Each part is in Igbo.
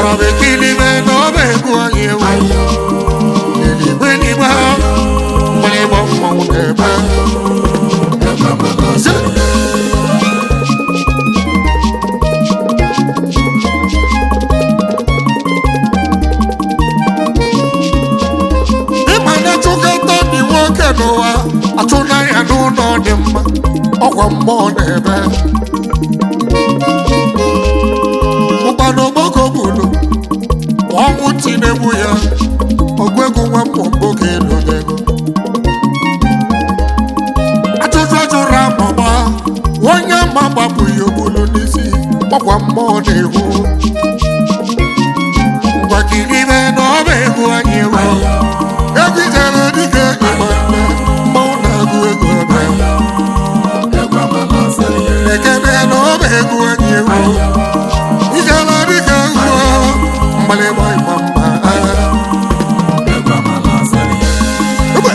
Ọrọbekilibe na ọba egwu anyị ewu. Eligwe n'igwe mgbịrịgba mmanwụ na-ebe. Ise. Ịma na chụkọta dị nwoke n'ụwa achụna ya n'ụlọ dị mma ọkwa mmụọ na-ebe. Ụkpana ogboko gburu ọnwụ tinegbu ya ọgụ egwu nwa mbọ ka elu dego. Ajụjụ ajụrụ amagba onye ma gbapụ ya ogbulu n'isi ọkwa mmụọ na-egwu. Ngwa kiribe na ọba egwu anyị ewu. Egwu ijere dịka ịgba nne mmanwụ na-agụ egwu ebe. Ekene na ọba egwu anyị ewu. Ijere dịka egwu mgbalịgba ịgba mma. Egbe!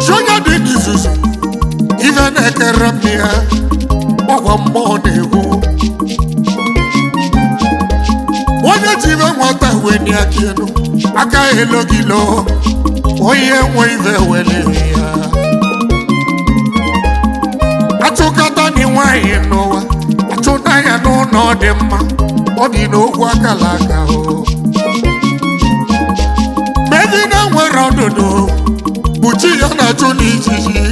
Sonya dị n'izuzu ife na-ekere m ya ọkwa mmụọ na-ekwu. Onye ji ife nwata weni aka elu aka elogilo onye nwe ife wele ya. Achụkata ni nwaanyị n'ụwa achụna ya n'ụlọ dị mma ọ dị n'okwu akala aka o. Mgbe na nwere ọdụdụ kpuchi ya na-achụ n'ijiji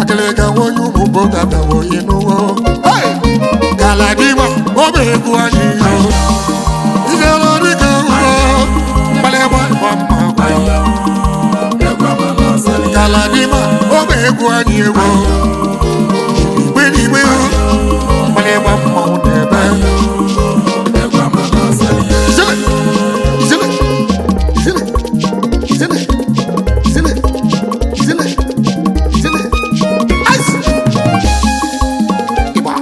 akịlịga nwonye ụmụ bogadawo ịnụwo galadima ọba egwu anyị yo ijere dịka ugbo mgbalịgba ịgba mma galadima ọba egwu anyị egwu igbe n'igbe mgbalịgba mmanwụ na-ebe. Izele, izele, izele, izele, izele, izele, izele, ice! Ịgba.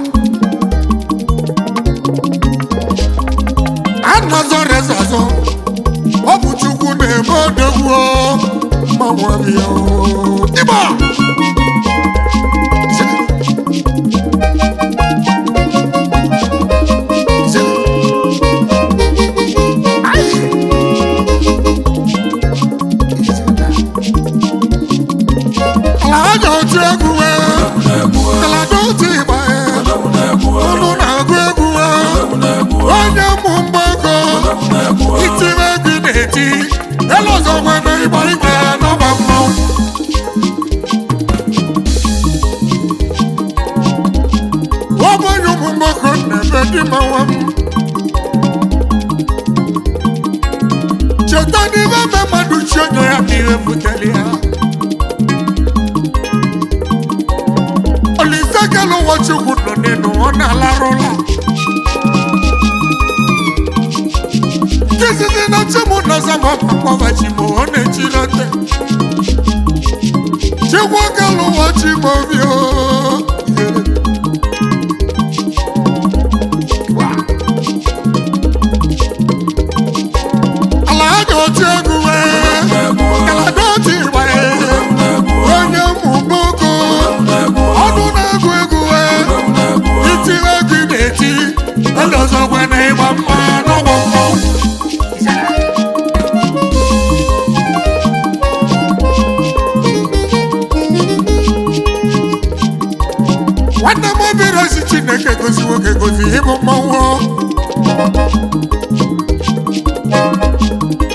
Anọzọ reze azọ, ọ bụ Chukwu na-eme odogwu o, mmanwụ abịa o. Ịgba! Izele. Izele. Ice! Alaja otu egwu wee, kalada otu ịgba ya, ọnụ na-agụ egwu wee, onye mụ mgbakọ, itiri egwu na-eti, elu ọzọ nwere ịgba igwe n'ọgba mmanwụ. Ọ bụ onye ụmụ mgbakọ na-ebe dị mma nwa m. Cheta n'ime ebe mmadụ chi onye ya bụ ihe butere ya. Olise kele ụwa Chukwu nọ n'elu ọ na-alarụla. Jizizi na Chimu na Zama akpọba Chimu ọ na-echilete. Chukwu kele ụwa Chimu obi o. Ala aja otu egwu wee, kalada otu ịgba ee, onye ụmụ mgboko, ọnụ na-egwu egwu wee, itiri egwu na-eti, elozokwe na ịgba mma n'ọgbọ mmọnwụ. Nwanne m obere ozi Chineke gozi nwoke gozi ịbụ mmanwụ.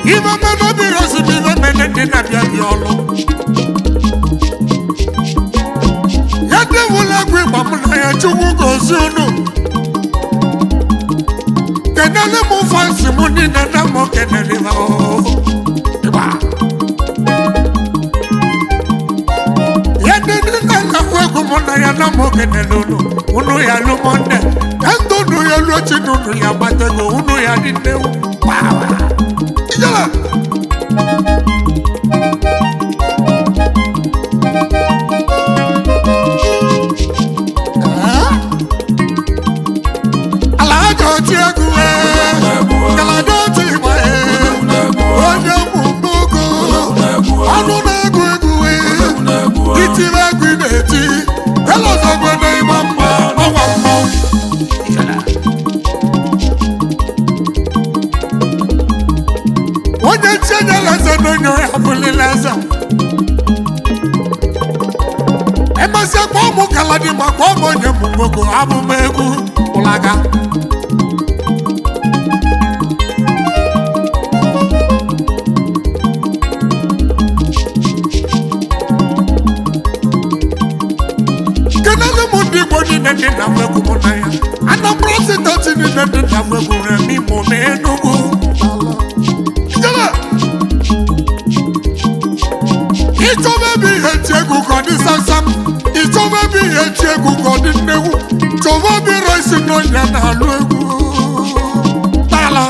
Ibe mmanụ obere ozi bụ ibe mene ndị na-abịa bịa ọlụ. Ya ndị wụlụ egwu ịgba m na ya Chukwu gozi unu. Kenele m fansi m niile na mụ kenele ha oo. Ịgba. Ya ndị nne nna egwu mụ na ya na mụ kenele unu. Unu ya lụ Mọnde. Ka ndụ unu ya lụọ chi na unu ya gbatego unu ya dị nnewu. Gbawa. Ijele. Ah. Alaja oti egwu ee, kalada oti ịgba ee, onye mụ mgbogo, ọnụ na-egwu egwu ee, ị na-eti elozogbo n'ịgba mma ọnwa mmanwụ. Onye chinyere eze n'onye abụlila eze. Emesịa kpọọ mụ Galadima, kpọọ m onye mụ nwoke abụ m egwu ụlaga. Kenelu m ndị Igbo niile dị na nwegwu mụ na ya, Anambra steeti niile dị na nwegwu rem Imo na Enugu. Ijele! Ịchọba ebe ihe ti egwu ka ọ dị samsam, ịchọba ebe ihe ti egwu ka ọ dị nnegwu, chọba obi resi n'ọnya na-alụ egwu tala.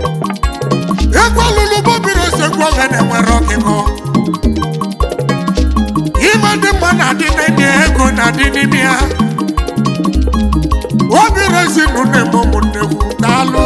Egwu alụlụ Bobby Rose, egwu ọghana enwere ọkịkọ. Ime dị mma na-adị n'ime ya, ego na-adị n'ime ya. Obi Rose nụ na-eme ụmụnnegwu daalụ.